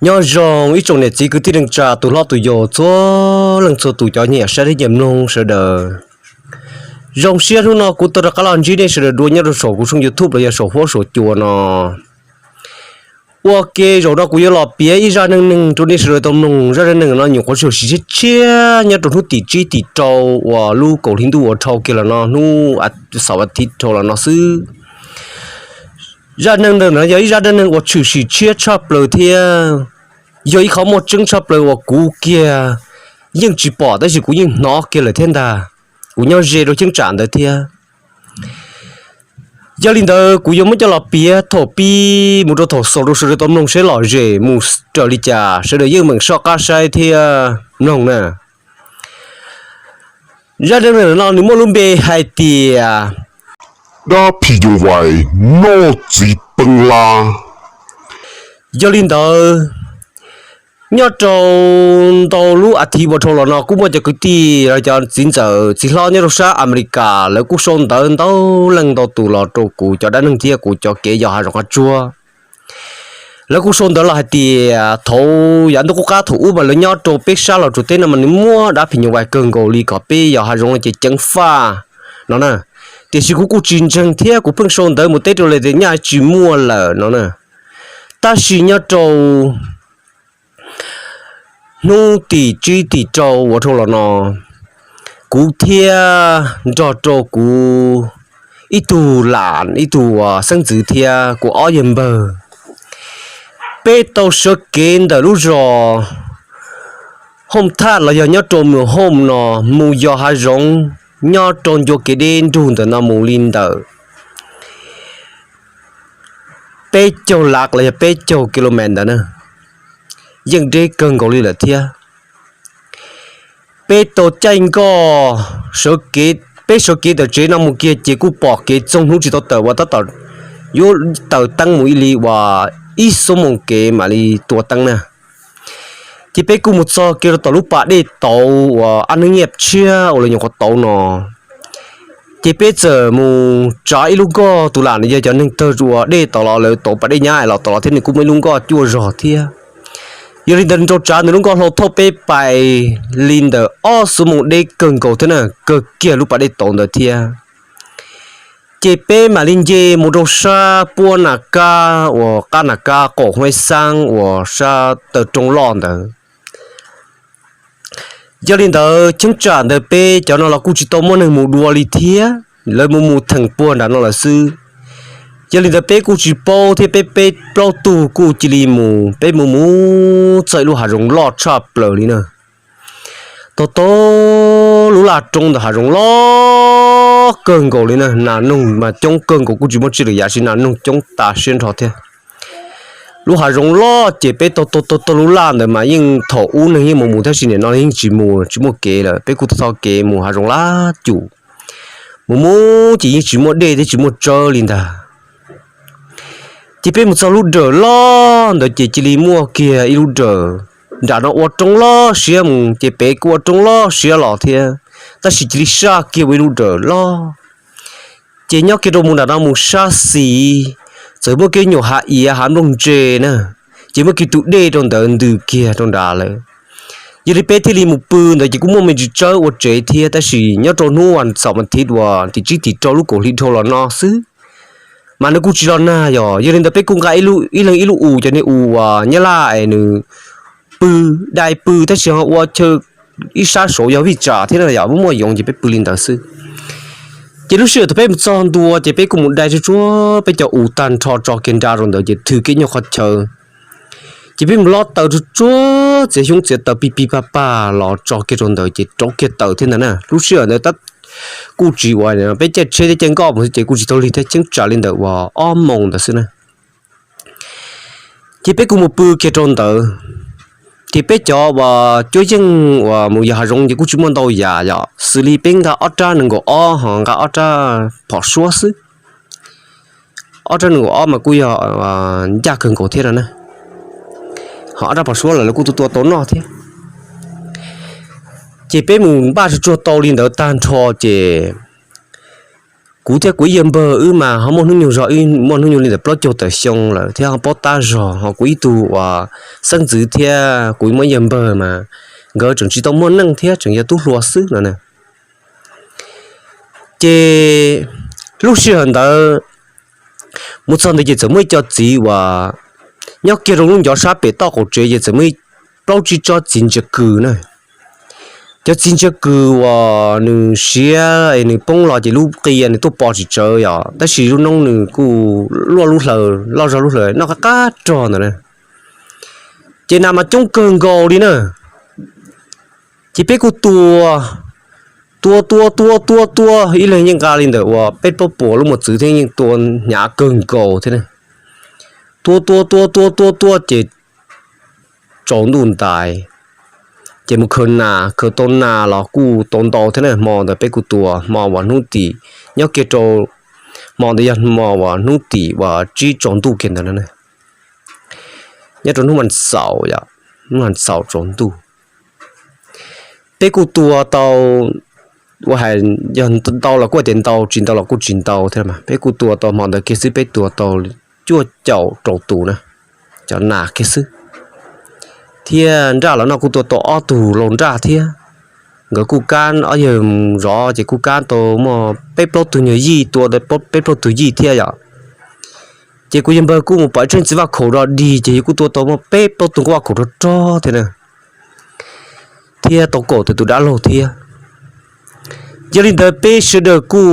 Nyob zoo ib tsoom niam txiv kwv tij neej tsa tus hlob tus yau txhua leej txhua tus cov nyiam saib thiab nyiam mloog sawv daws. Zoo siab hnub no kuv tau rov qab los ntsib nej sawv daws dua nyob rau saum kuv tshooj YouTube los yog saum huab saum cua no. Ua ke zaum no kuv yuav los piav ib zaj neej neeg rau nej sawv daws tau mloog. Zaj neej neeg no nyuam qhuav tshwm sim tshiab tshiab nyob rau hnub tim tsib tim rau uas lub kaum hli ntuj uas dhau kiag los no, hnub xaum as thiv dhau los no xwb. Zaj neej neeg no yog ib zaj neej neeg uas tshwm sim tshiab tshaj plaws thiab yog ib qho muaj tseeb tshaj plaws uas kuv kiag yeej tsis pom tab sis kuv yeej hnov kiag lawm thiab ntag. Kuv nyob ze rau cheeb tsam ntawd thiab. Yog li ntawd kuv yuav muab coj los piav thaum pib mus rau thaum xaus rau sawv daws tau mloog seb lom zem mus raws li cas, sawv daws yeej meem soj qab saib thiab mloog na. Zaj neej neeg no nws muaj lub npe hais tias dab phim nyuj vais noj txiv peeb lab. Yog li ntawd, nyob rau ntau lub as thiv uas dhau los no kuj muaj cov kwv tij los cov txiv ntxawm txiv hlob nyob rau sab Amelikas lawv kuj sau ntawv ntau leej ntau tus los rau kuv cov dab neeg thiab kuv cov kev yos hav zoov hav tsuag. Lawv kuj sau ntawv los hais tias thaum yav ntuj qub qab thaum ub mas lawv nyob rau peb sab Los Tsuas teb no mas nws muaj dab phim nyuj vais kawg nkaus li kom peb yos hav zoov no ces ceev faj no na. Tiam sis kuv kuj tsis ntseeg thiab kuv pheej sau ntawv mus teb rau lawv tias nyaj tsis muaj lawm no na. Tab sis nyob rau hnub tim tsib tim rau uas dhau los no, kuv thiab nrog rau kuv ib tug lam ib tug uas xeeb ntxwv thiab kuv ob yawg npawg, peb tau sawv kev ntawm lub zos Hooj Thaj los yog nyob rau Mus Hooj no mus yos hav zoov nyob rau ncua kev deb nrug ntawm no mus li ntawm peb caug lav los yog peb caug ki lo mev ntawd na, yeej deb kawg nkaus li lawm thiab. Peb tau caij nkoj, peb sawv kev tawm tsev no mus kiag ces kuj pom kev txoog hnub tsis tau tawm uas tab tom yuav taws teeb mus ib li uas ib xuab moos kev mam li tua teeb na. Ces peb kuj mus txog kiag rau tom lub pas dej tauv uas ab neeb nyiaj tshiab uas lawv nyuam qhuav tauv no. Ces peb txawm mus tsav ib lub nkoj, tus lam no yog cov neeg tawg uas dej tauv los lawv tauv pas dej nyab los tauv los thiab nws kuj muaj ib lub nkoj cuaj zog thiab. Yog li ntawd nrau tsav nws lub nkoj hlau thauj peb pais li ntawm ob xuab moos deb kawg nkaus thiab na, kawg kiag lub pas dej tauv ntawd thiab. Ces peb mam li nce mus rau sab puab Nas Kab uas qab Nas Kab qaum Huaib Xaab uas sab taw roob loj ntawd. Yog li ntawd cheeb tsam ntawd peb cov no los kuj tsis tau muaj neeg mus dua li thiab, lawv mus mus theem puag nram no lawm xwb. Yog li ntawd peb kuj tsis paub thiab, peb peb plaub tug kuj cia li mus, peb mus mus txog ib lub hav zoov loj tshaj plaws li na. Tau tau lub laj roob ntawm hav zoov loj kawg nkaus li na, nas noog mas coob kawg nkaus kuj tsis muaj tsiaj lwm yam sis nas noog coob tas siab nrho thiab. Lub hav zoov loj ces peb tau tau tau lub laj ntawd mas yeej thaum ub neeg yeej mus mus tab sis nim no yeej tsis mus tsis muaj kev lawm, peb kuj tau tho kev mus hav zoov laj cum. Mus mus ces yeej tsis muaj dej thiab tsis muaj tsawb li ntag. Ces peb mus txog lub dawm loj ntawd ces cia li muaj kiag ib lub dawm. Nram no ua roob loj siab mus ces pem kuj ua roob loj siab los thiab, tab sis cia li saj kiag ua ib lub dawm loj. Ces nyob kiag rau mus nram no mus sab xis, txawm muaj kiag nyuam hav iav hav nplooj ntse na, ces muaj kiag tus dej rau ntawd ntws kiag rau nrad lawm. Yog li peb thiaj li mus pw ntawd ces kuj muaj me ntsis tsawb ua tsev thiab, tab sis nyob rau hnub uas xaum mas thiv uas tim tsib tim rau lub kaum hli dhau los no xwb, mas nws kuj tsis los nag yog. Yog li ntawd peb kuj nqa ib leeg ib lub us, cov niag us uas nyab laj es nws pw, dai pw tab sis ho ua chaw ib sab saud yog vij tsam thiab na yom, muaj muaj yoov ces peb pw li ntawd xwb. Ces lub sij hawm thaum peb mus txog ntua ces peb kuj mus dai tsuag tsuag peb cov us tag nrho tso kiag nra rau ntawd ces thws kiag nyuag qhov chaw. Ces peb mus lob taws tsuag tsuag txiav xyoob txiav taws pig pig pag pag los tso kiag rau ntawd ces rauv kiag taws thiab ntag na. Lub sij hawm ntawd tab kuj tsis ua peb caij tsheb thiab caij nkoj mus xwb ces kuj tsis tau lig thiab, cheeb tsam li ntawm uas ob moos ntawd xwb na. Ces peb kuj mus pw kiag rau ntawd. Ces peb cov uas cuab yeej uas mus yos hav zoov ces kuj tsis muaj ntau yam yom, xws li peb nqa ob rab nees nkaum ob ho nqa ob rab phom suab xwb. Ob rab nees nkaum ob mas kuj yog ncaj kawg nkaus thiab no na. Ho ob rab phom suab lawm lawv kuj tua tua tau noj thiab. Ces peb mus npaj tsuag tsuag tau li ntawd tag nrho ces kuv thiab kuv ib yawg npawg wb mas ho muaj hnub nyoog zog, muaj hnub nyoog li ntawm plaub caug tawm xyoo lawm thiab ho paub tab zog, ho kuv ib tug uas xeeb ntxwv thiab kuv muaj ib yawg npawg mas nkawd tseem tsis tau muaj neej thiab tseem yog tub hluas xwb no na. Ces lub sij hawm ntawd mus txog ntawd ces txawm muaj ib co txiv uas nyob kiag rau lub ncov sab pem toj qaum tsev ces txawm muaj plaub tsib tsob txiv ntsia kws na. Cov txiv ntsia kws uas nws siav es nws poob los ces lub qia nws tuaj pov tsis tsawv yom, tab sis lub noob nws kuj luaj lub hlaws, loj zog lub hlaws noj qab qab rog ntawd na. Ces nas mas coob kawg nkaus li na. Ces peb kuj tua, tua tua tua tua tua ib leeg yeej nqa li ntawm uas peb plaub puas lub mos txwv thiab yeej tua hnyav kawg nkaus thiab na. Tua tua tua tua tua tua ces tsaus ntuj ntais, ces mus khaws nas, khaws tau nas los kuj tau ntau thiab na. Hmo ntawd peb kuj tua hmo uas hnub tim, nyob kiag rau hmo ntawd yog hmo uas hnub tim uas tsib tsaus ntuj kiag ntawd na, nyob rau hnub mas xaum, hnub mas xaum tsaus ntuj. Peb kuj tua tau, ua hais yog ntau los kuj tias ntau, tsis ntau los kuj tsis ntau thiab mas peb kuj tua tau hmo ntawd kiag xwb peb tua tau cuaj caum rau tus na, cov nas kiag xwb. Thiab nraj los noj kuj tua tau ob tug lau nraj thiab. Nkawd kuj kab ob yawg zov ces kuj kab tau muaj peb plaub tug nyuag yij, tua peb plaub tug yij thiab yom. Ces kuv yawg npawg kuj mus pom ib tseeb txiv vaj khaum rog dig ces yawg kuj tua tau muaj peb plaub tug nkuaj vaj khaum rog rog thiab na, thiab tau kaum tawm tus dab laug thiab. Yog li ntawd peb sawv daws kuj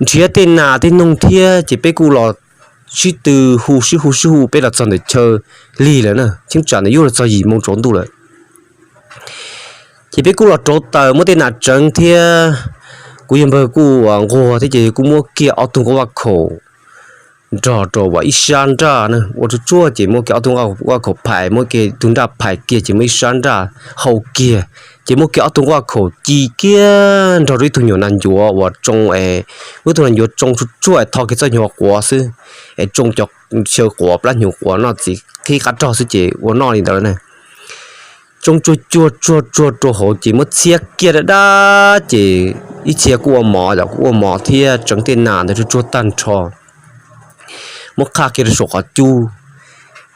nrhiav tej nas tej noog thiab ces peb kuj los sib tw hu sib hu sib hu peb los txog ntawm chaw lig lawm na, cheeb tsam ntawd yuav los txog yim moo tsaus ntuj lawm. Ces peb kuj los rauv taws muab tej nas tseev thiab kuv yawg npawg kuj nquag thiab ces kuj muab kiag ob tug nkuaj vaj khaum nrog rau ib sab nraj na, ua tsuag tsuag ces muab kiag ob tug nkuaj vaj khaum phais, muab kiag tug nraj phais kiag ces muab ib sab nraj hau kiag, ces muab kiag ob tug nkuaj vaj khaum ci kiag nrog rau ib tug nyuam nas ncuav uas tsoo es, ib tug nas ncuav tsoo tsuag tsuag es tho kiag txoj nyuag quav xwb, es tsoo cov xyaw quav plab hnyuv quav noj txiv qhib qab rog xwb ces ua noj li ntawd na. Tsoo tsuag tsuag tsuag tsuag rau hauv ces muab txhiab kiag dab dab ces ib txhia kuj ua mov, kuj ua mov thiab tseev tej nas ntawd tsuag tsuag tag nrho, muab qhaj kiag rau saum qhov cub.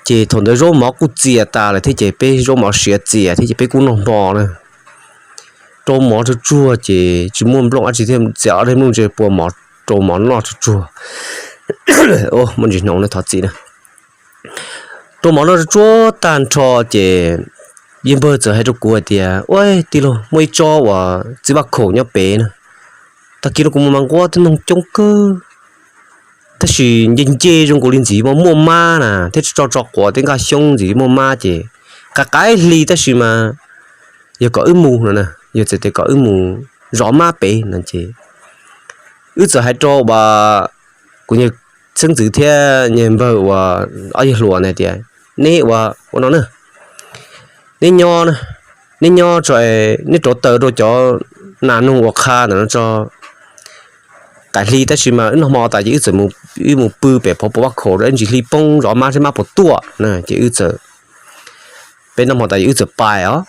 Ces thaum ntawd zaub mov kuj txias tas lawm thiab ces peb zaub mov siav txias thiab ces peb kuj noj hmo na. Rau mov tsuag tsuag ces tsis muaj nplooj dab tsi thiab, txias ob daim nplooj ntse pua mov, rau mov noj tsuag tsuag. Muaj ntsis hnoos na, thov txim na. Rau mov noj tsuag tsuag tag nrho ces yawg npawg txawm hais rau kuv hais tias, Ua tij laug, muaj ib tsob uas txiv vaj khaum nyob pem na, tag kis no kuv mus mas nquab tej noog coob kawg, tab sis nce nce zoo nkaus li ntxim muaj muaj mab na thiab tso tso quav tej nkaj xyoob ntxim muaj mab ces qaim qaim hli tab sis mas yog kom wb mus no na, yog txawm tias kom wb mus zov mab pem no ces wb txawm hais rau uas kuv xeeb ntxwv thiab yawg npawg uas ob yawg hluas ntawd tias, Neb ua ua no na, neb nyob, neb nyob tso, neb rauv taws rau cov nas noog ua qha ntawm no tso, qaim hli tab sis mas wb noj hmo tas ces wb txawm, wb mus pw pem phov puas vaj khaum rau ib ntsis hli poob zov mab seb mab puas tuaj na ces wb txawm, peb noj hmo tas ces wb txawm pais os.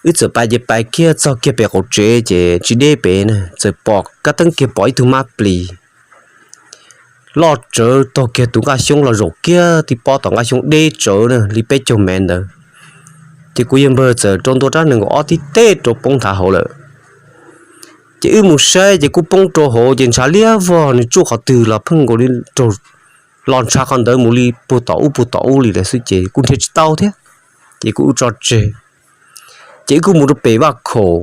Wb txawm pais ces pais kiag txog kiag pem qaum tsev ces tsis deb pem na, txawm pom kab teeb kiag pom ib tug mab plis loj tsawv taug kiag tus nkaj xyoob los zaum kiag tib pob tom nkaj xyoob deb tsawv na li peb caug mev ntawd. Ces kuv yawg npawg txawm rau ntua rab nees nkaum ob tib teb rau poob nthav hauv lawm. Ces wb mus saib ces kuj poob rau hauv ces ntshav liab vog, nws tsuj qhov twg los pheej nkaus li raug los ntshav qhov ntawd mus li puag tom ub puag tom ub li lawm xwb ces kuj nrhiav tsis tau thiab. Ces kuj wb tso tseg, ces wb kuj mus rau pem vaj khaum,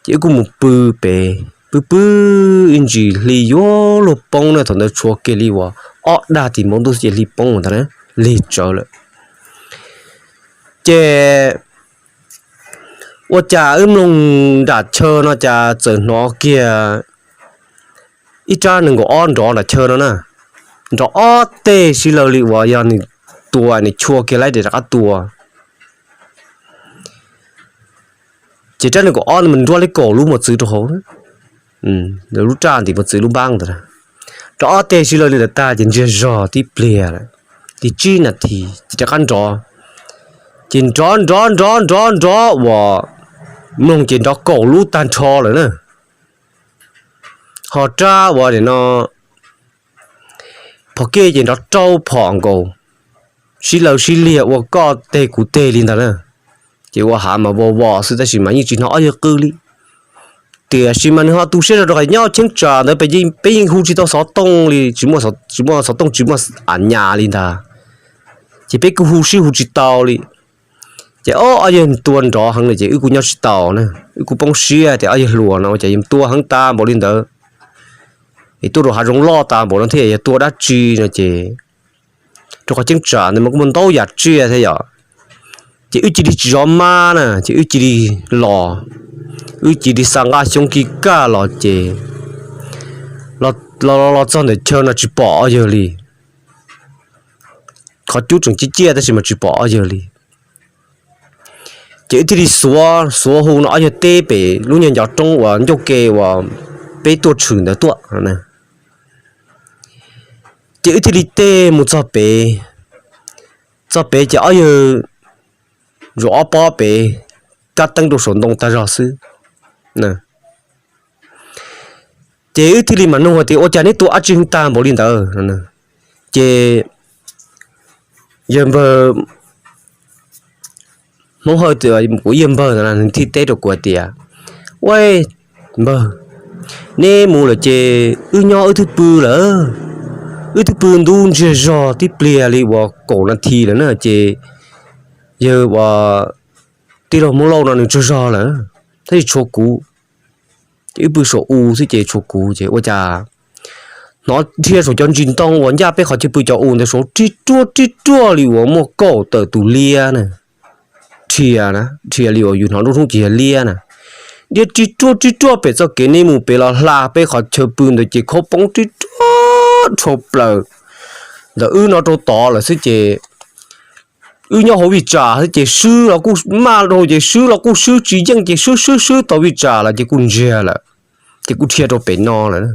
ces wb kuj mus pw pem, pw pw ib ntsis hli yuav luag poob na, thaum ntawd tshuav kiag li uas ob dag tim npaum ntuj xwb ces hli poob ntag na, lig tsawv lawm. Ces ua cas wb mloog nram chaw no cas txawm hnov kiag ib rab nees nkaum ob nrov nram chaw no na, nrov ob teg sib law li uas yog nws tua nws chua kiag laib rov qab tua. Ces rab nees nkaum ob no mas nruab li kaum lub mos txwv rau hauv, lub raj ntim mos txwv lub npab ntawd, nrov ob teg sib law li ntawd tag ces ntsiag zog tib pliag lawm, li tsib nas this ces rov qab nrov. Ces nrov nrov nrov nrov nrov uas mloog ces nrov kaum lub tag nrho lawm na. ho rab uas nim no phom kej ces nrov rau phom nkaus, sib law sib liag ua koj teg kuv teg li ntawd na. Ces ua hav mas vos vos xwb tab sis mas yeej tsis hnov ob yawg qw li. Tiam sis mas nws ho tu siab zog rau qhov nyob cheeb tsam ntawd peb yeej hu tsis tau xov tooj li, tsis muaj xov tooj tsis muaj a nyas li ntag. Ces peb kuj hu sib hu tsis tau li. Ces ob yawg tua nrov heev lawm ces wb kuj nyob tsis tau na, wb kuj poob siab tias ob yawg hluas no ces yog tua heev tas npaum li ntawd, es tuaj rau hav zoov loj tas npaum no thiab yog tua dab tsi no ces, rau qhov cheeb tsam ntawd mas kuj muaj ntau yam tsiaj thiab yom. Ces wb cia li tsis zov mab na ces wb cia li los, wb cia li xa nqaj xyoob kib kaj los ces los los txog ntawm chaw no tsis pom ob yawg li. Qhov cub tseem ciaj ciaj tab sis mas tsis pom ob yawg li. Ces wb thiaj li xuav xuav hu no ob yawg teb pem lub nyuag ncov roob uas ncauj ke uas peb tuaj tshwm ntawd tuaj. Ces wb thiaj li teb mus txog pem, txog pem ces ob yawg zaum ob pob pem kab teeb rau saum ntoo tag zog xwb. Ces wb thiaj li mam nug hais tias ua cas neb tua dab tsi heev tag npaum li ntawd. Ces yawg npawg Hmoob Hawj, kuv yawg npawg ntawd nws thiaj teb rau kuv hais tias, ua npawg, neb mus lawm ces wb nyob wb twb pw lawm, wb twb pw ntub ntsiag zog tib pliag li uas kaum nas this lawm na ces yawg uas tij laug Hmoob Lauj no nws tsaug zog lawm, tab sis tshuav kuv. Ces wb pw saum u xwb ces tshuav kuv ces ua cas hnov dhia saum cov ntsis ntoo uas ncaj peb qhov chaw pw cov u ntawd saud rib ruaj rib ruaj li uas muaj kaum tawm tus liab na, dhia na, dhia li uas yus hnov nruj hnub ces yog liab na. Dhia rib ruaj rib ruaj pem txoj kev neb mus pem los hla peb qhov chaw pw ntawd ces khaub poob rib ruaj rhau plaws ntawm wb no rau tod lawm xwb ces wb nyob hauv vij tsam xwb ces swb los kuj maj rau ces swb los kuj swb tsis yeej ces swb swb swb tau vij tsam los ces kuj ntsiag lawm, ces kuj dhia rau pem no lawm.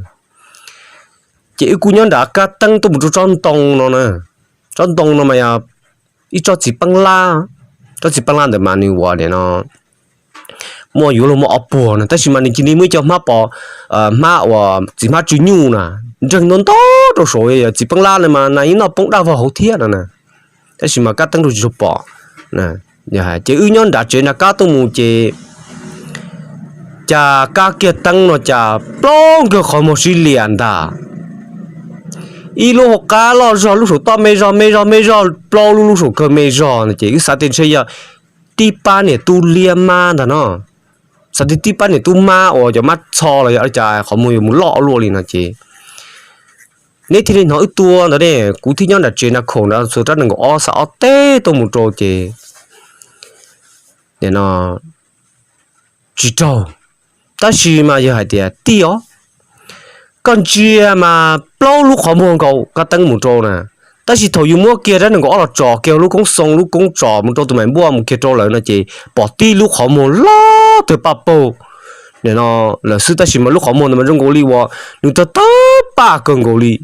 Ces wb kuj nyob nram kab teeb tuaj mus rau tsob ntoo no na, tsob ntoo no mas yog ib tsob txiv peeb lab, tsob txiv peeb lab ntawd mas nws ua li no muaj yuav luag muaj ob puag no tab sis mas nws cia li muaj ib co hmab pos, hmab uas txiv hmab tsw nyuj na, nreeg ntau ntau rau saud, yog txiv peeb lab no mas nas yeej noj poob daj vog hauv thiab no na, tab sis mas kab teeb rau tsis tshua pom. Ces wb nyob nram tsev nram kab tuaj mus ces cas kab kiag teeb no cas plaub nkawg qhov muag sib liam ntag. Ib lub hauv qab loj zog lub saum toj me zog me zog me zog plaub lub lub saum kawg me zog no ces wb xav tias ntshe yog tib pab niam tub liab mab ntag no, xav tias tib pab niam tub mab uas cov mab txho los yog cas qhov muag yuav mus loj luaj li no ces neb thiaj li hnov wb tua ntawd ne, kuv thiaj nyob nram tsev nram khoom ntawd txog rab nees nkaum ob xav ob teb tuaj mus rau ces tsis raug. Tab sis mas yog hais tias tij os, koj ntsia mas plaub lub qhov muag nkaus kab teeb mus rau na, tab sis thaum yus muab kiag rab nees nkaum ob los tso kiag lub koob xoo lub koob tso mus rau tus maim npuaj mus kiag rau lawm no ces pom tib lub qhov muag loj tawg paj paug no lawm xwb tab sis mas lub qhov muag ntawd mas zoo nkaus li uas nws tawg tawg paj kawg nkaus li.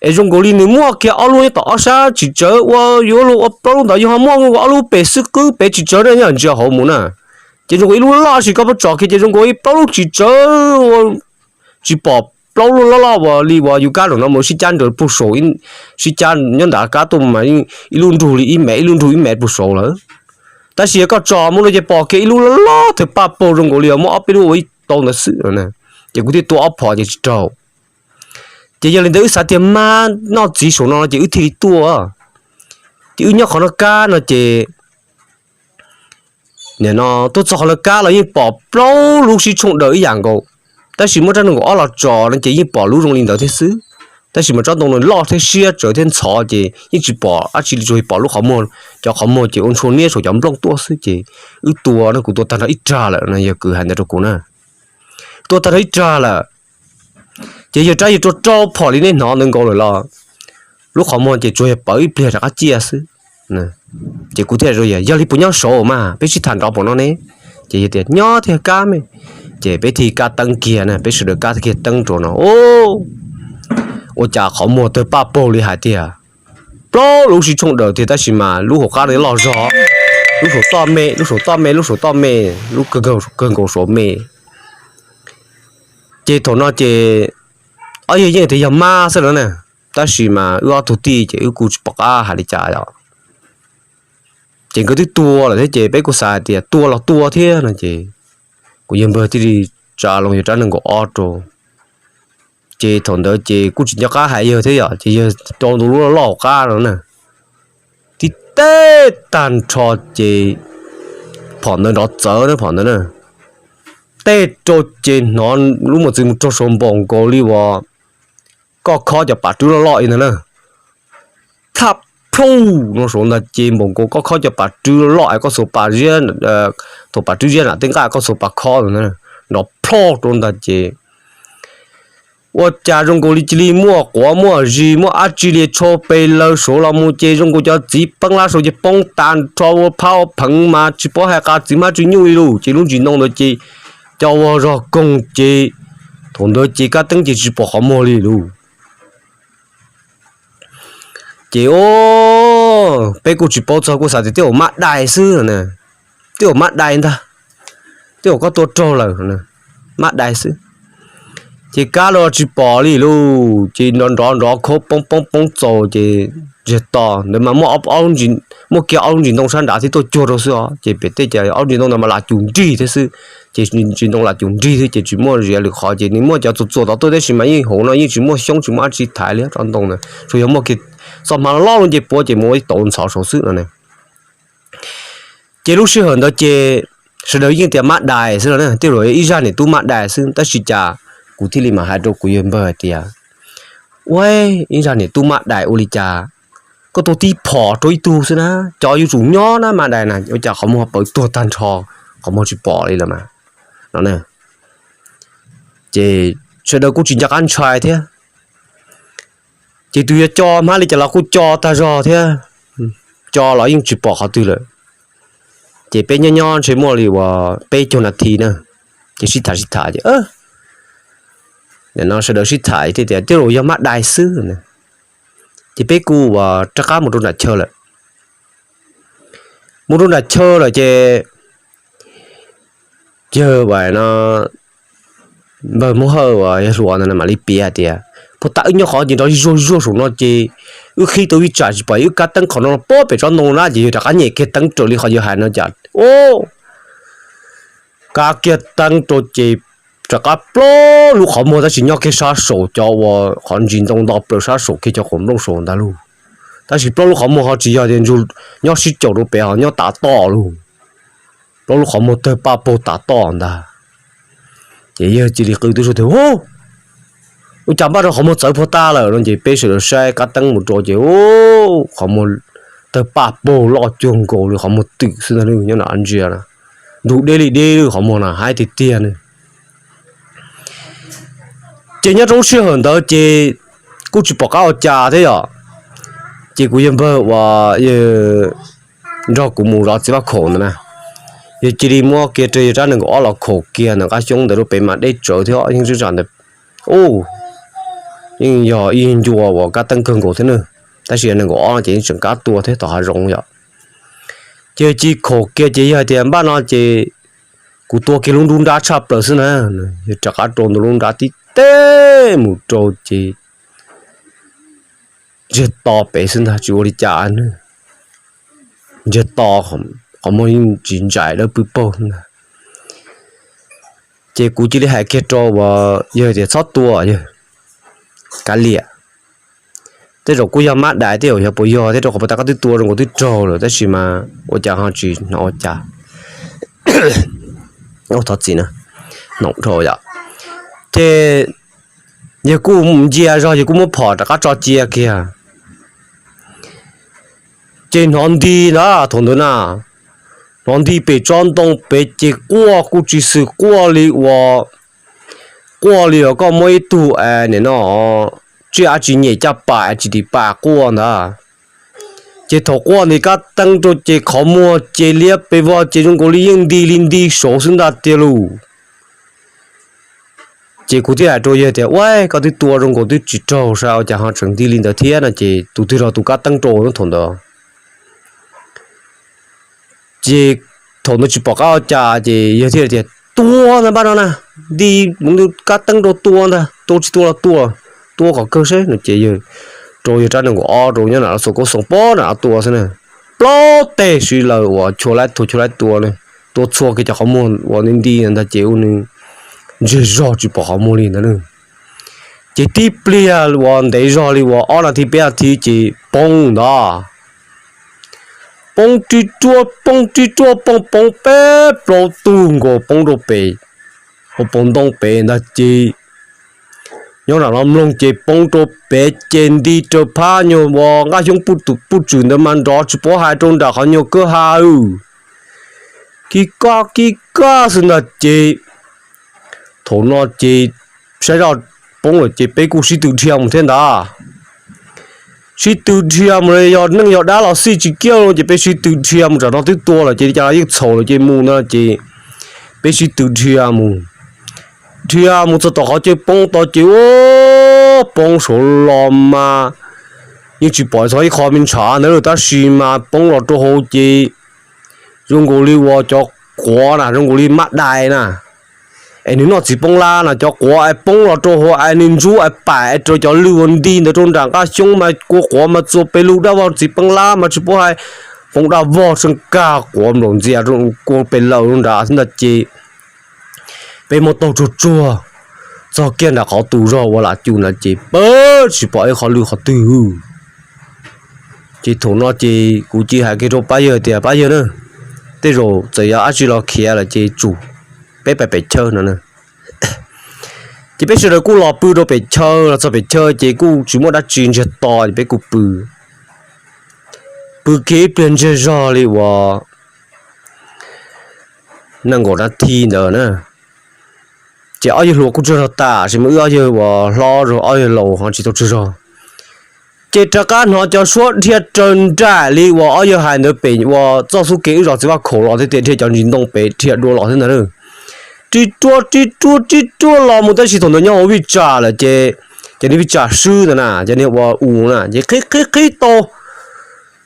Es zoo nkaus li nws muaj kiag ob lub nyob tom ob sab tsis tsawv ua yuav luag ua plaub lub ntawd yog ho muaj ob lub pem xwb qwb pem tsis tsawv na nyob ntsia hauv mus na. Ces zoo nkaus ib lub loj sis koj pab tso kiag ces zoo nkaus ib plaub lub tsis tsawv, tsis pom plaub lub loj loj uas li uas yus kab zaum no mus sib cab nraws puag saum, sib cab nyob nram kab tuaj mas ib lub nrug li ib mev ib lub nrug ib mev puag saud lawm. Tab sis yog koj tso mus no ces pom kiag ib lub loj loj tawg paj paug zoo nkaus li muab ob peb lub ua ib tau ntawd xwb. Ces kuv thiaj tua ob phom ces tsis raug. Ces yog li ntawd wb xav tias mab noj txiv saum no ces wb thiaj li tuaj. Ces wb nyob qhov no kab no ces nim no tuaj txog qhov no kab los yeej pom plaub lub sib tshooj daws ib yam nkaus, tab sis muab rab nees nkaum ob los tso no ces yeej pom lub zoo li ntawd thiab xwb. Tab sis mas tsob ntoo no loj thiab siab tsawv thiab ntxhov ces yeej tsis pom dab tsi li, tsuas pom lub qhov muag, cov qhov muag ces ua ntshua niab saum cov nplooj tuaj xwb ces wb tua no kuv tua tag nrho ib rag lawm no yog kwv hais ntawd rau kuv na. Tua tag nrho ib rag lawm, ces yawg rab yawg tua rau phom li nej hnov ntawd nkaus lawm los lub qhov muag ces tsuas yog pawv ib pliag rov qab ciaj xwb. Ces kuv thiaj, yog li puas nyob saud mas peb sib tham nrov pom no ne. Ces yog tias nyob thiaj kab me, ces peb thiaj kab teeb kiag na, peb sawv daws kab kiag teeb rau no, ua cas qhov muag tawg paj paug li hais tias plaub lub sib tshooj daws tiag tab sis mas lub hauv qab no loj zog, lub saum toj me, lub saum toj me, lub saum toj me, lub kawg nkaus saum me. Ces thaum no ces ob yawg yeej tias yog mab xwb no na, tab sis mas wb ob tug tij ces wb kuj tsis pom qab hais li cas os. Ces nkawd twb tuag lawm thiab ces peb kuj xav hais tias tua los tua thiab no ces kuv yawg npawg thiaj li tsa loo yawg rab nees nkaum ob rau. Ces thaum ntawd ces kuj tsis nco qab hais yawg thiab yom, ces yawg rau ntu lub loj loj hauv qab no na, tib teg tag nrho ces phom ntawd nrov txawv na, phom ntawd na, teg rau ces hnov lub mos txwv mus raug saud npaum nkaus li uas koj khob cov pas rwb loj loj li ntag na. Thaj plhuj no saud ntag ces npaum nkaus koj khob cov pas rwb loj loj es koj xuas pas ziab, thaum pas rwb ziab nram tej nqaj koj xuas pas khob ntag, nrov plhoj rau ntag ces ua cas zoo nkaus li cia li muaj quav muaj zis muaj dab tsi li tsho pes lawg saud los mus ces zoo nkaus cov txiv peeb lab saud ces poob tas nrho ua phab ua pheev mas tsis paub hais qas txiv hmab tsis nyuj li lus ces lub ntsis ntoo ntawd ces co ua zog koog ces thaum ntawd ces kab teeb ces tsis pom qhov muag li lus. Ces peb kuj tsis paub txog kuj xav tias tej zaum mab dais xwb no, tej zaum mab dais ntag, tej zaum koj tua raug lawm, mab dais xwb. Ces kab los tsis pom li lus ces nrov nrov nrov khab poob poob poob txaus ces ntsiag to ntawd mas muaj kiag ob lub ntsis ntoo sab nrad thiab tuaj cuag rau xwb os ces pem tej ces ob lub ntsis ntoo ntawd mas lam cum nrig thiab xwb. Ces ntsis ntoo lam cum nrig thiab ces tsis muaj zia lwm qhov ces nws muaj cov txuas txuas tod tuaj tab sis mas yeej hauv no yeej tsis muaj xyoob tsis muaj dab tsi thaiv li rov ntoo ntawd, tsuas yog muaj kiag txoj hmab loj lub nce puab ces mus ua ib tauv ntxhov saud xwb no ne. Ces lub sij hawm ntawd ces sawv daws yeej tias mab dais xwb no, tej zaum ib zaj niam tub mab dais xwb tab sis cas kuv thiaj li mam hais rau kuv yawg npawg hais tias, ua, ib zaj niam tub mab dais ua li cas, koj tua tib phom rau ib tug xwb na, cov yuav tsum nyob na mab dais na, ua cas qhov muag pawv tuag tag nrho, qhov muag tsis pom li lawm mas no. Ces sawv daws kuj tsis nco qab ntshai thiab. Ces tus yuav co hmab li cas los kuj co tag zog thiab, co los yeej tsis pom qhov twg lawm. Ces peb nyob nyob ntshe muaj li uas peb caug nas this na, ces sib tham sib tham ces no sawv daws sib tham thiaj tias tej zaum yog mab dais xwb. Ces peb kuj uas rov qab mus rau nram chaw lawm. Mus rau nram chaw lawm ces yawg no npawg Muab Hawj uas yog hluas ntawd mam li piav hais tias, puag ta wb nyob qhov ces nrov zuag zuag saum no ces wb qhib tau vij tsam tsis pom wb kab teeb qhov no pob pem tsob ntoo na ces yawg rov qab nyem kiag teeb raws li qhov yawg hais no cas, o, kab kiag teeb rau ces rov qab plaub lub qhov muag tab sis nyob kiag sab saum cov uas qhov ntsis ntoo nto plaws sab saum kiag cov qaum nplooj saud ntag lauj. Tab sis plaub lub qhov muag ho tsis yog tias nyob sib caum rau pem ho nyob tav toj lauj. Plaub lub qhov muag tawg paj paug tav toj ntag. Ces yawg cia li qw tub suab tias, ua cas npaj rau qhov muag txawv puag ta lawm no ces peb sawv daws saib kab teeb mus rau ces qhov muag tawg paj paug loj cuag nkaus li qhov muag twm xwb ntag, nyob nram ntsia na, ntug deb li deb li qhov muag na haib tiag tiag ne. Ces nyob rau lub sij hawm ntawd ces kuj tsis pom qab ua cas thiab yom. Ces kuv yawg npawg uas yawg nrog kuv mus zov txiv vaj khaum ntawd na, yawg cia li muab kiag rau yawg rab nees nkaum ob los khaum kiag ntawm qab xyoob ntawd rau pem mas deb tsawv thiab yeej zeb zam ntawd, u, yeej yog ib ncua uas kab teeb kawg nkaus thiab na. Tab sis yawg nees nkaum ob no ces yeej tseem kab tua thiab tom hav zoov yom. Ces yawg cia li khaum kiag ces yawg hais tias npaj no ces kuv tua kiag lub nruab nrab tshaj plaws xwb na. Yawg rov qab rau ntawm lub nrab tib teg mus rau ces ntsiag to pem xwb ntag tsis ua li cas na. Ntsiag to, qhov muag yeej tsis ntsais dawb pw paug ntag. Ces kuv cia li hais kiag rau uas yawg tias txhob tua yawg, kav liam. Tej zaum kuj yog mab dais tej zaum yog puas yog thiab rau qhov puag ta koj twb tua zoo nkaus twb raug lawm tab sis mas ua cas ho tsis hnov ua cas. Thov txim na, hnov dhau yom. Ces yawg kuj ntsia zog yawg kuj muab phom rov qab tso cia kiag. Ces hnov nti ntag thaum ntawd na, hnov nti pem tsob ntoo pem ces quaj kuj tsis xwm quaj li uas, quaj li uas koj muab ib tug es nim no tsiaj dab tsi nyem caj pas es tsis dim pas quaj ntag. Ces thaum quaj nti kab teeb rau ces qhov muag ces liab pes vog ces zoo nkaus li yeej nti li nti saud xwb ntag tiag lauj. Ces kuv thiaj hais rau yawg tias, ua, koj twb tua zoo nkaus twb tsis raug sas ua cas ho tseem nti li ntawd thiab no ces tus twg los tus kab teeb rau thaum ntawd. Ces thaum ntawd tsis pom qab ua cas ces yawg thiaj tias, Tua ntag npaj no na, nti mus kab teeb rau tua ntag, tua tsis tua los tua, tua kom kawg seb no ces yawg rau yawg rab nees nkaum ob rau nyob nram lub xua koob xoo pob nram tua xwb na. Plaub teg siv lawm uas chua laib thua chua laib tua na, tua txhua kiag cov qhov muag uas nti nti ntag ces ua nws ntsiag zog tsis pom qhov muag li ntag na. Ces tib pliag uas ntev zog li uas ob nas this peb nas this ces poob ntag. Poob ri ruaj poob ri ruaj poob poob peb plaub tug nkaus poob rau pem hauv paus ntoo pem ntag ces nyob nram no mloog ces poob rau pem ces nti raws phab nyuag uas nqaj xyoob puj tswm ntawd mas nrov tsis paub hais rau nram qhov nyuag kwj ha. Kib kaj kib kaj xwb ntag ces thaum no ces saib zoj poob lawm ces peb kuj sib tw dhia mus thiab ntag. Sib tw dhia mus yog neej yog dab los xij tsis kiaj ces peb sib tw dhia mus, tam no twb tua lawm ces li cas los yeej txhaum lawm ces mus ntag ces peb sib tw dhia mus. Dhia mus txog tom qhov chaw poob tod ces ua poob saud los mas yeej tsis pom txog ib qho me ntshav ntawd lawm tab sis mas poob los rau hauv ces zoo nkaus li uas cov quav na zoo nkaus li mab dais na es nws noj txiv poob lab na, cov quav es poob los rau hauv es nws ntsub es paim es raws cov lw uas nti ntawd rau nram nqaj xyoob mas kua quav mas txua pes lug daj vog, txiv poob lab mas tsis paub hais, poob daj vog tsheej kag quav nplaum ntxias kua pes lawm rau nrad xwb ntag ces peb muab taug tsuag tsuag txog kiag nram qhov tus zog ua lam cum ntawd ces pab tsis pom ib qho lw qhov twg. Ces thaum no ces kuv cia hais kiag rau pab yawg tias pab yawg na, tej zaum txawm yog dab tsi los khiav lawm ces tsum peb pais pem chaw no na. Ces peb sawv daws kuj los pw rau pem chaw, los txog pem chaw ces kuj tsis muaj dab tsi ntsiag to ces peb kuj pw. Pw kiag ib pliag ntsiag zog li uas nees nkaum nas this ntawd na, ces ob yawg hluas kuj tsaug zog tam sis mas wb ob yawg uas hlob zog ob yawg laus ho tsis tau tsaug zog. Ces rov qab hnov cov suab dhia raws nraim li uas ob yawg hais ntawd pem uas txoj xub kev wb zov txiv vaj khaum los thiab tias dhia cov ntsis ntoo pem dhia dua los thiab ntag na. Ri ruaj ri ruaj ri ruaj los mus tab sis thaum ntawd nyob hauv vij tsam lawm ces cov niag vij tsam swb ntawd na, cov niag uas us na ces qhib qhib qhib tau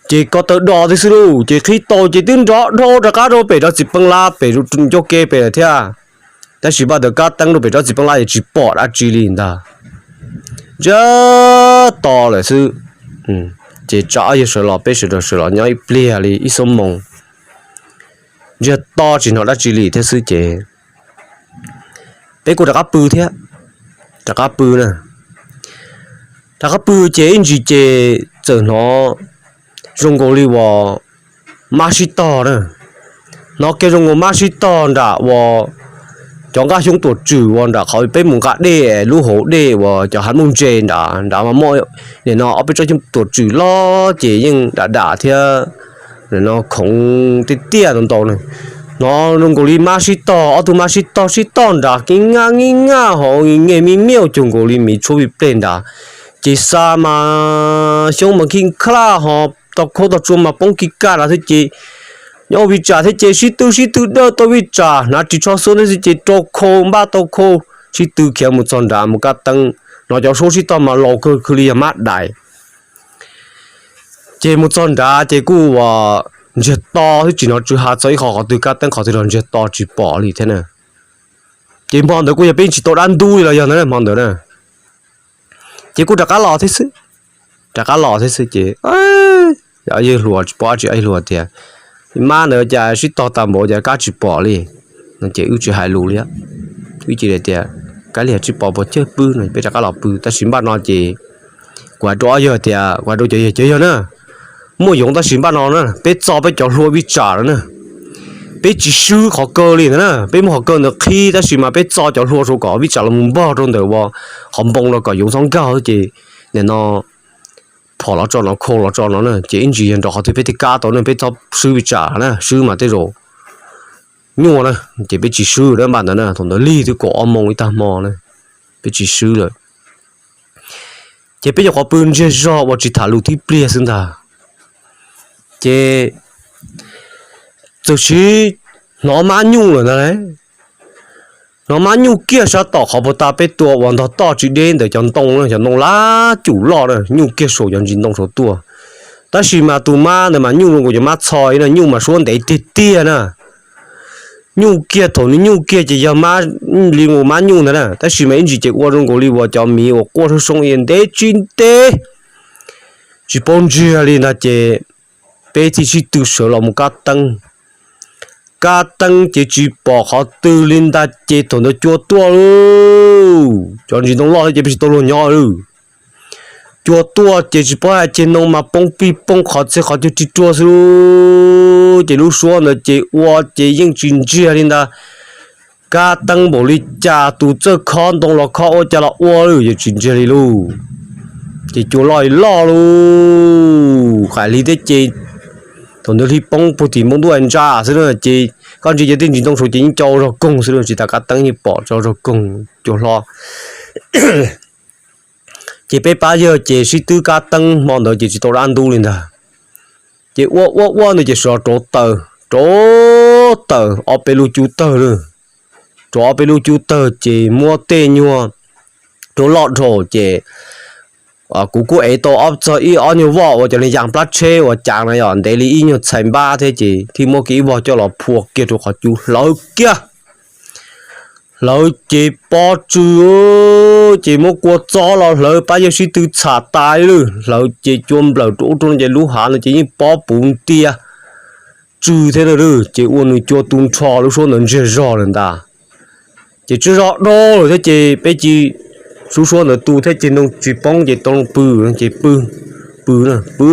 ces ko taw do thiab xwb lauj, ces qhib tau ces twb nrov dhau rov qab rau pem rov txiv peeb lab pem ncauj ke pem lawm thiab. Tab sis npaj ntawd kab teeb rau pem rov txiv peeb lab yeej tsis pom dab tsi li ntag, ntsiag to lawm xwb. Ces tsam ob yawg sawv los peb sawv daws sawv los nyob ib pliag li ib xuab moos, ntsiag to tsis hnov dab tsi li thiab xwb ces peb kuj rov qab pw thiab. Rov qab pw na, rov qab pw ces ib ntsis ces txawm hnov zoo nkaus li uas mab sib tog na. Hnov kiag zoo nkaus mab sib tog nram uas cov nqaj xyoob tuam tswm uas nram qhov peb mus nqa dej lub hauv dej uas cov hav nuj ntse nrad, nrad mas muaj nim no ob peb tsob xyoob tuam tswm loj ces yeej dam dam thiab no khoov tiaj tiaj ntau ntau na. Hnov zoo nkaus li mab sib tog, ob tug mab sib tog sib tog nrad kib ngaj kib ngaj hauv nge me miaj cuag nkaus li miv tshuab vij pleg nrad. Ces xa mas xyoob mas khib khlaj ho tau khaub tau tsua mas poob kib kaj nrad thiab ces nyob vij tsam thiab ces sib tw sib tw dawj tau vij tsam hnav ris tsho xua ntawd thiab ces rau khau npaj tau khau sib tw khiav mus txog nrad mus kab teeb. Hnov cov suab sib tog mas laus kawg khw li yog mab dais. Ces mus txog nrad ces kuj uas ntsiag to thiab tsis hnov tsw ha txog ib qho qhov twg kab teeb qhov twg los ntsiag to tsis pom li thiab na. Ces hmo ntawd kuj yog peb tsis tau dab ntub li los yog ntawd hmo ntawd na. Ces kuj rov qab los thiab xwb, rov qab los thiab xwb ces yawg hluas tsis pom dab tsi, yawg hluas tias mab ntawd cas sib tog tag npaum cas kab tsis pom li no ces wb tsis hais lus li. Wb cia li tias kav liam tsis pom puas cawg pw no peb rov qab los pw tab sis npaj no ces kuv hais rau ob yawg tias, kuv hais rau cov yawg, cov yawg na, muaj yoov tab sis npaj no na peb txo peb cov hlua vij tsam no na, peb tsis swb qhov kaw li ntawd na, peb muab qhov kaw ntawd qhib tab sis mas peb txo cov hlua rau kom vij tsam los mus npog rau ntawm uas qhov npoo los kom yoov txhob nkag ces nim no phom los tso no khau los tso no na ces ib ntsis yog nrov qhov twg peb thiaj kab tau ne, peb txhob swb vij tsam na, swb mas tej zaum nyuaj na. Ces peb tsis swb lawm npaj ntawd na, thaum ntawd lig twb kaum ob moos ib tag hmo na, peb tsis swb lawm. Ces peb nyuam qhuav pw ntsiag zog ua tsis tham lus tib pliag xwb ntag, ces txawm sim hnov mab nyuj lawm ntag. Hnov mab nyuj kiag sab tom qhov puag ta peb tua uas ntog toj tsis deb ntawm cov ntoo, cov ntoo lab cum loj na, nyuj kiag saum cov ntsis ntoo saud tuaj. Tab sis mas tus mab ntawd mas nyuj zoo nkaus cov mab txho no, nyuj mas suab ntev tiag tiag na. Nyuj kiag, thaum nws nyuj kiag ces yog mab li mus mab nyuj ntag na, tab sis mas ib ntsis ces ua zoo nkaus li uas cov miv uas quaj soob soob ntev tsis ntev, tsis paub ntsiag li ntag ces peb thiaj sib tw sawv los mus kab teeb. Kab teeb ces tsis pom qhov twg li ntag ces thaum ntawd cua tuaj lauj, cov ntsis ntoo loj thiab ces peb tsis tau luag nyob lauj. Cua tuaj ces tsis paub hais ceg ntoo mas poob pij poob qhov txhia qhov chaw ri ruag xwb lauj. Ces lub suab ntawd ces ua ces yeej tsis ntsiag li ntag. Kab teeb npaum li cas, tus txawj khob ntoo los khob ua cas los ua lauj, yeej tsis ntsiag li lauj. Ces cua loj li loj lauj, hais li thiab ces thaum ntawd hli poob puag tim npoo ntuj ntsa xwb na, ces koj ntsia ces tej ntsis ntoo saud ces yeej co zog koog xwb lauj, tsis tas kab teeb yeej pom co zog koog cua hlob. Ces peb pab yawg ces sib twb kab teeb hmo ntawd ces tsis tau dab ntub li ntag. Ces ua ua ua ntawd ces sawv rauv taws, rauv taws ob peb lub cub tawg lauj. Rauv ob peb lub cub tawg ces muab tej nyuag cua loj dhau ces kuv kuj ev tau ob txog ib ob nyuag voj uas cov li yas plab tsheb uas cav na yom, ntev li ib nyuag txhais npab thiab ces thiaj muab kiag ib voj coj los phua kiag rau qhov cub hlawv kiag. Hlawv ces pob tsw, ces muab kua txob los hlawv, pab yawg sib tw txham tas li lauj. Hlawv ces cua nplawm rau ub rau no ces lub hav no ces yeej pob puv ntiag tsw thiab na lauj, ces ua nws cua tu nrho lub suab ntawd ntsiag zog lawm ntag. Ces tsaug zog dhau lawm thiab ces peb cia li sub suab ntawd tu thiab ces ntoo tsis poob ces tau pw, ces pw, pw na, pw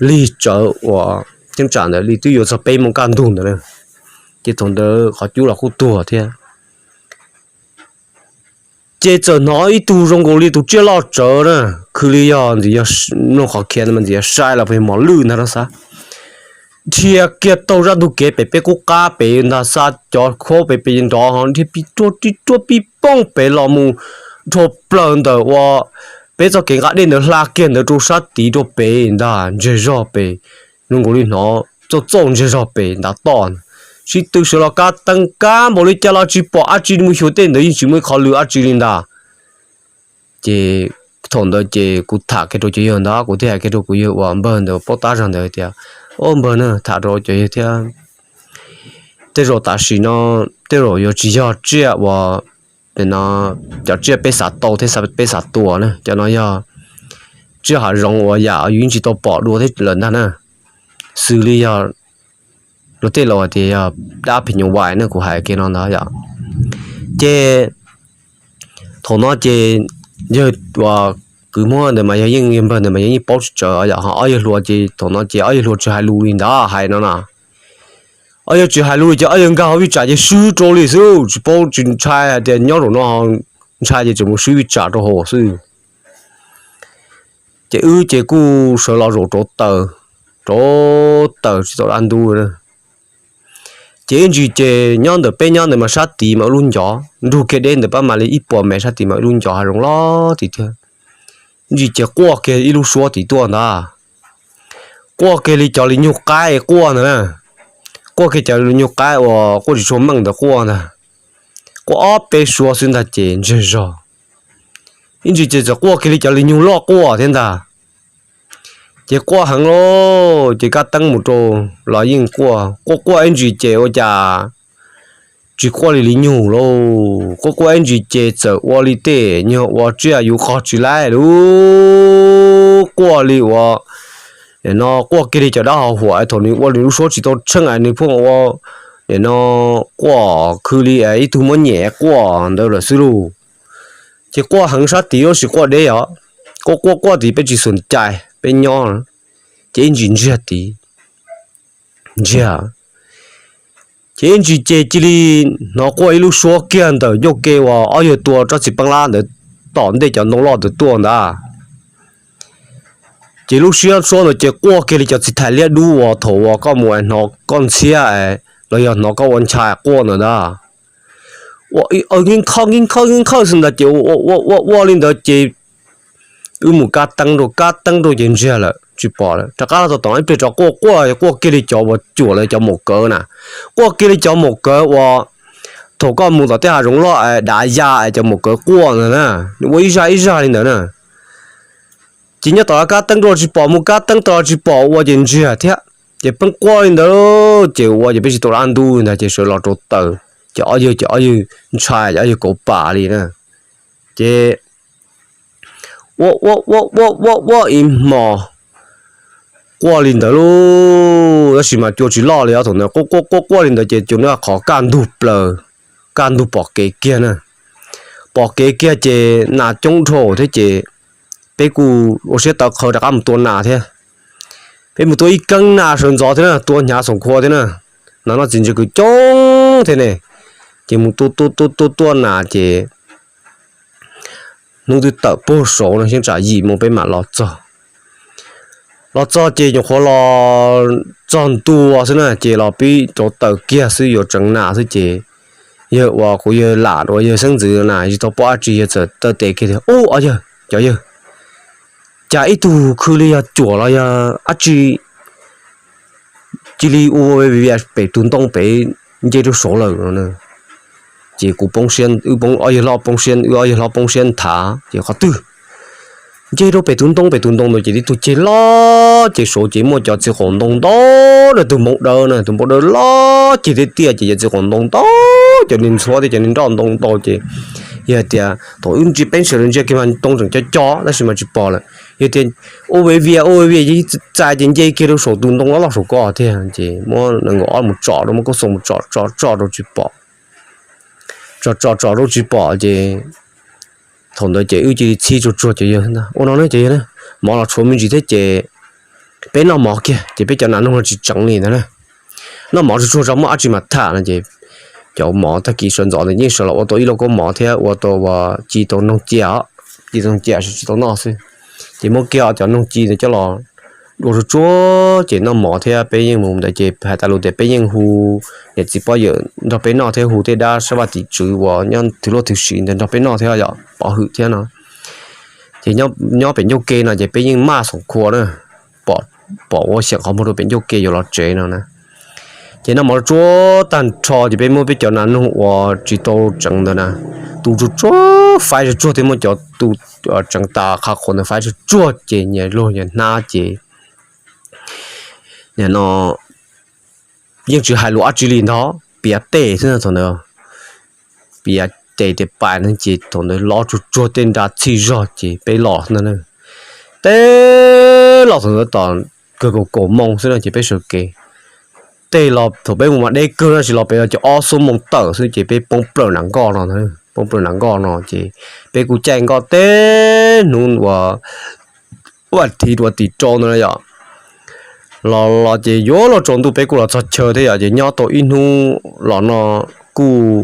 lig tsawv uas cheeb tsam ntawd li twb yuav txog peb moos kaj ntug ntawd na. Ces thaum ntawd qhov cub los kuj tuag thiab. Ces txawm hnov ib tug zoo nkaus li tus tsiaj loj tsawv na, khwv li yog ntxim yog mloog qhov khiav ntawd mas ntxim yog sai los puas yog mos lwj ntag no xav. Dhia kiag taug zaj ntug kev pem peb qub qab pem ntag, xa cov khaub pem pem nrov ho dhia pib ruaj pib ruaj pib poob pem los mus dhau plaws ntawm uas peb txoj kev nqa dej ntawd hla kiag ntawd rau sab tid rau pem ntag, ntsiag zog pem, zoo nkaus li hnov txauj txauj ntsiag zog pem ntav toj. Sib tw sawv los kab teeb kab npaum li cas los tsis pom dab tsi li, mus xyuas tej ntawd yeej tsis muaj ib qhov lwm dab tsi li ntag. Ces thaum ntawd ces kuv tham kiag rau cov yawg ntawd, kuv thiaj hais kiag rau kuv yawg uas npawg ntawd paub tab zog ntawd tias, Au npawg na, tham rau cov yawg thiab, tej zaum tam sim no tej zaum yuav tsis yog tsiaj uas, no, cov tsiaj peb xav tau thiab peb xav tua na, cov no yog tsiaj hav zoov uas yam yus yeej tsis tau pom dua thiab lawm ntag na. Xws li yog luag tej laus hais tias yog dab phim nyuj vais na, kuv hais kiag no ntag yom. Ces thaum no ces yawg uas kwv Hmoob ntawd mas yog yeej, yawg npawg ntawd mas yog yeej paub tsis tsawg yom, ho ob yawg hluas ces thaum no ces ob yawg hluas tsis hais lus li ntawd hais no na. Ob yawg tsis hais lus li ces ob yawg nkag hauv vij tsam ces swb rau li xwb, tsis paub tsis ntshai hais tias nyob zaum no ntshai ces tseem mus swb vij tsam rau hauv xwb. Ces wb ces kuj sawv los zaum rauv taws, rauv taws tsis tau dab ntub. Ces ib ntsis ces nyob ntawm peb nyob ntawd mas sab tid mas ib lub ncov nrug kiag deb ntawd pab mas li ib puas mev sab tid mas ib lub ncov hav zoov loj tid thiab. Ib ntsis ces quaj kiag ib lub suab tid tuaj ntag. Quaj kiag li cov li nyug qaib quaj ntag na. Quaj kiag cov li nyug qaib uas quaj tsis tshua meej ntawd quaj ntag. Quaj ob peb suab xwb ntag ces ntsiag zog. Ib ntsis ces txawm quaj kiag li cov li nyug loj quaj thiab ntag. Ces quaj heev lauj, ces kab teeb mus rau los yeej quaj quaj quaj ib ntsis ces ua cas tsis quaj li li nyug lauj. Quaj quaj ib ntsis ces txawm ua li tej nyuag uas tsiaj yus qog tsis laib lauj. Quaj li uas, no, quaj kiag li cov dab ho huam thaum nws ua nws lub suab tsis tau tsheej es nws pheej ua, no, quaj khw li ib tug muab nyem quaj ntawd lawm xwb lauj. Ces quaj heev sab tid tab sis quaj deb os. Quaj quaj quaj tid peb tsis xum cai peb nyob, ces ib ntsis ntsiag tid, ntsiag. Ces ib ntsis ces cia li hnov quaj ib lub suab kiag ntawm ncauj ke uas ob yawg tua tsob txiv peeb lab ntawd tom ntej cov ntoo loj ntawd tuaj ntag. Ces lub siab suab ntawd ces quaj kiag li cov txiv thais liab dub uas thaum uas koj mus hnov koj ntxhiab los yog hnov koj ua nchai quaj ntawd ntag. Ua nkij nkhawj nkij nkhawj nkij nkhawj xwb ntag ces ua ua ua ua li ntawd ces wb mus kab teeb rau kab teeb rau ces ntsiag lawm tsis pom lawm. Rov qab los tom ib pliag rov quaj quaj quaj kiag li cov uas cuam lawv cov maum kawv na, quaj kiag li cov maum kawv uas thaum koj mus tom tej hav zoov loj dav ya es cov maum kawv quaj ntawd na, nws ua ib zaj ib zaj li ntawd na. Ces nyob tom kab teeb rau tsis pom, mus kab teeb tom tsis pom ua ces ntsiag thiab. Ces pheej quaj li ntawd, ces ua ces peb tsis tau dab ntub ntag ces sawv los rau taws, ces ob yawg ces ob yawg ntshai ces ob yawg kauv pam li na. Ces ua ua ua ua ua ua ib hmo quaj li ntawd lauj, tab sis mas cua tsis loj li os thaum ntawd, quaj quaj quaj quaj li ntawd ces cua nws qhov kaj ntug plaws, kaj ntug pom kev kiag na. Pom kev kiag ces nas coob dhau thiab ces peb kuj ua siab tawv qhawv rov qab mus tua nas thiab. Peb mus tua ib keeb nas sawv ntxov thiab na, tua hnyav xoom khua thiab na, nas noj txiv ntswg kwv coob thiab ne. Ces mus tua tua tua tua tua nas ces hnub twb tawm puag saud no, xyoo tsam yim moo peb mam los txog. Los txog ces nyuam qhuav los txog ntua xwb na, ces los pib rau taws kiag xwb yuav tseev nas xwb ces yawg uas kuv yawg lam uas yawg xeeb ntxwv na tsis tau paub dab tsi, yawg txawm taw tes kiag tias, Ub, ob yawg, cov yawg, cas ib tug khw li yog cuam los yog dab tsi cia li ua vias pem tus ntoo pem nce rau saud lawm no. Ces kuv poob siab, wb poob, ob yawg hlob poob siab, wb ob yawg hlob poob siab nthav ces qhov twg nce rau pem tus ntoo, pem tus ntoo ntawd ces tib tug ceg loj ces saud ces muaj cov txiv qaum ntoo ntau na, tus npoo dawb na, tus npoo dawb loj ceg tiag tiag ces cov txiv qaum ntoo ntau, cov niag ntxhuab thiab cov niag nroj ntoo ntau ces yog hais tias thaum wb ntsia peb sawv daws ntsia kiag mas ntoo tseem co co tab sis mas tsis pom lawm. Yog tias ua vias ua vias txais ces nce kiag rau saum tus ntoo loj loj saum ko tiag ces muab nees nkaum ob mus tsom rau, muab koob xoom mus tsom tsom tsom rau tsis pom. Tsom tsom tsom rau tsis pom ces thaum ntawd ces wb cia li txhib tsuag tsuag cov yawg ntag, ua no ne cov yawg na, mov los tshuav me ntsis thiab ces peb noj mov kiag ces peb cov nas noog no tsis tseev li ntag na. Noj mov tsuag tsuag tso muaj dab tsi mas tham no ces cov mov tag kis sawv ntxov ntawd yeej sawv los ua tau ib lauj kaub mov thiab ua tau uas ci tau noog cia, ci tau noog cia tsis tau noj xwb. Ces muab kiag cov noog ci ntawd coj los dua tsuag tsuag ces noj mov thiab peb yeej mus ntawd ces hais tas lus tias peb yeej hu niam txiv poj yawm nrog peb noj thiab hu tej dab sab vaj tim tswv uas nyob thwv luaj thwv siv ntawd nrog peb noj thiab yom, pov hwm thiab no. Ces nyob pem ncauj ke no ces peb yeej maj xoom khua na, pom ua xyeem qhov muag rau pem ncauj ke yuav los tsev no na. Ces noj mov tsuag tag nrho ces peb muab peb cov nas noog uas tsis tau tseev ntawd na, tu tsuag tsuag faib tsuag tsuag thiab muab cov tu tseev tas qha qhuas ntawd faib tsuag tsuag ces nyias luag nyias hnab ces nim no yeej tsis hais lus dab tsi li ntag, piav tes xwb thaum ntawd. Piav tes tias pais no ces thaum ntawd lov tsuag tsuag tej nra txhij zog ces peb los ntag na. Tej los thaum ntawd tom kawg kaum kaum moo xwb no ces peb sawv kev. Tej los thaum peb mus mas deb kawg no sis los pem no ces ob xuab moos tawm xwb ces peb poob plaws nram nkoj no, poob plaws nram nkoj no ces peb kuj caij nkoj tej hnub uas ua thiv rau tim rau ntawd na yom. Los los ces yuav luag tsaus ntuj peb kuj los txog chaw thiab yom, ces nyob tau ib hnub los no kuj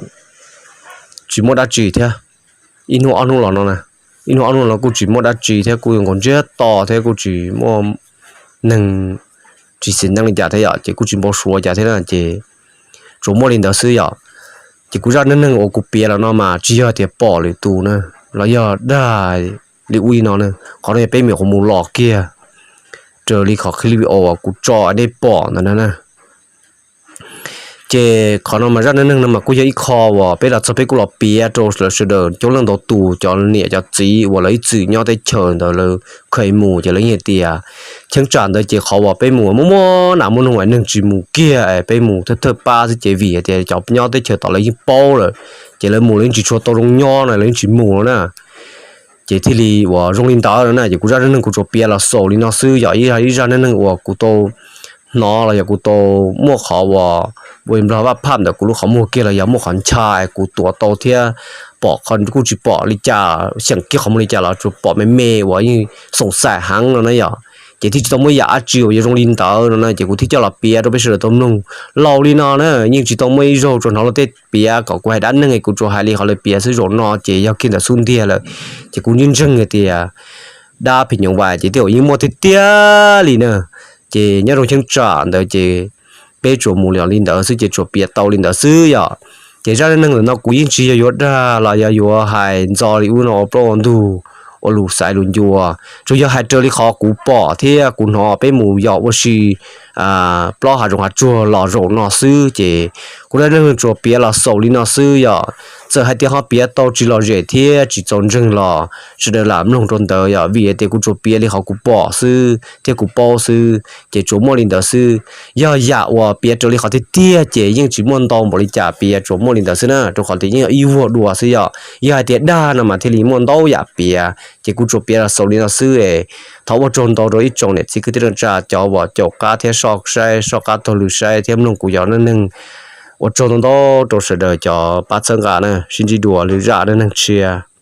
tsis muaj dab tsi thiab. Ib hnub ob hnub los no, ib hnub ob hnub los no kuj tsis muaj dab tsi thiab, kuj nkaus ntsiag to thiab kuj tsis muaj neeg tsis xis neeb li cas thiab yom, ces kuj tsis npau suav cas thiab na ces tsuas muaj li ntawd xwb yom. Ces kuv zaj neej neeg uas kuv piav los no mas tsis yog tias pom lwm tus na, los yog dag li ub li no na, qhov no yog peb me nyuam qhuav mus los kiag raws li qhov clip video uas kuv tso nej pom ntawd na. Ces qhov no mas zaj neej neeg no mas kuj yog ib qho uas peb los txog peb kuj los piav rau lawv sawv daws coob leej ntau tus, cov niam cov txiv uas lawv ib txwm nyob teb chaws ntawd lawv kheev mus ces lawv yeej hais tias cheeb tsam ntawd ces qhov uas peb mus muaj muaj nas muaj noog es neeg tsis mus kiag es peb mus thawj thawj pab xwb ces vim hais tias cov nyob teb chaws tom lawv yeej paub lawm, ces lawv mus lawv yeej tsis tshua tau zoo nyob no lawv yeej tsis mus na. Ces thiaj li uas zoo li ntawd no na, ces kuv zaj neej neeg kuv tsuas piav los xaus li no xwb, yog ib zaj neej neeg uas kuv tau hnov los yog kuv tau muaj qhov uas ua nplog vaj phaj ntawm kuv lub qhov muag kiag los yog muaj qhov ncha kuv tuav tau thiab pom qhov kuj tsis pom li cas, xyeem kiag qhov muag li cas los tsuas pom me me uas yeej xoom xaim heev no na yom. Ces thiaj tsis tau muaj yam dab tsi uas yuav zoo li ntawd no na, ces kuv thiaj coj los piav rau peb sawv daws tau mloog laus li no na, yeej tsis tau muaj ib zaug tsuas hnov luag tej piav kom kuv hais dab neeg es kuv tsuas hais li qhov lawv piav xwb, zaum no ces yog kiag ntawm xub ntiag lawm, ces kuv ntseeg ntseeg hais tias dab phim nyuj vais ces tej zaum yeej muaj tiag tiag li na. Ces nyob rau cheeb tsam ntawd ces peb tsuas mus li ntawd xwb ces tsuas piav tau li ntawd xwb yom. Ces zaj neej neeg ntawm no kuv yeej tsis yog yuav dag los yog yuav hais ntxo li ub no ua plaub ua ntug, ua lus xaiv lus ncua, tsuas yog hais raws li qhov kuv pom thiab kuv hnov peb mus yos ua si plaub hav zoov hav tsuag los zaum no xwb ces kuv dab neeg tsuas piav los xaus li no xwb yom. Txawm hais tias ho piav tau tsis lom zem thiab tsis txaus ntseeg los sawv daws lam mloog rau ntawd yom, vim tias kuv tsuas piav li qhov kuv pom xwb thiab kuv paub xwb ces tsuas muaj li ntawd xwb. Yog yam uas piav raws li qhov tiag tiag ces yeej tsis muaj ntau npaum li cas, piav tsuas muaj li ntawd xwb na, rau qhov tias yeej yog ib vuag dua xwb yom. Yog hais tias dag no mas thiaj li muaj ntau yam piav ces kuv tsuas piav los xaus li no xwb. Thov ua tsaug ntau rau ib tsoom niam txiv kwv tij neej tsa cov uas caum qab thiab soj saib, soj qab taug lw saib thiab mloog kuv cov neej neeg. Ua tsaug ntau ntau rau sawv daws cov pab txhawb nqa na, sib ntsib dua lwm zaj neej neeg tshiab.